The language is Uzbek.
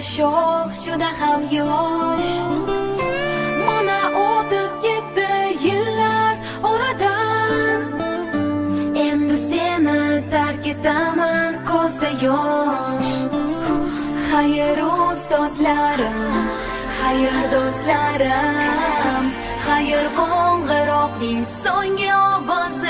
sho'x, juda ham yosh. Mana o'tib ketdi yillar oradan. Endi seni tark etaman ko'zda yosh. Xayr, ustozlarim, xayr, do'stlarim, xayr, qo'ng'iroqning so'nggi ovozi.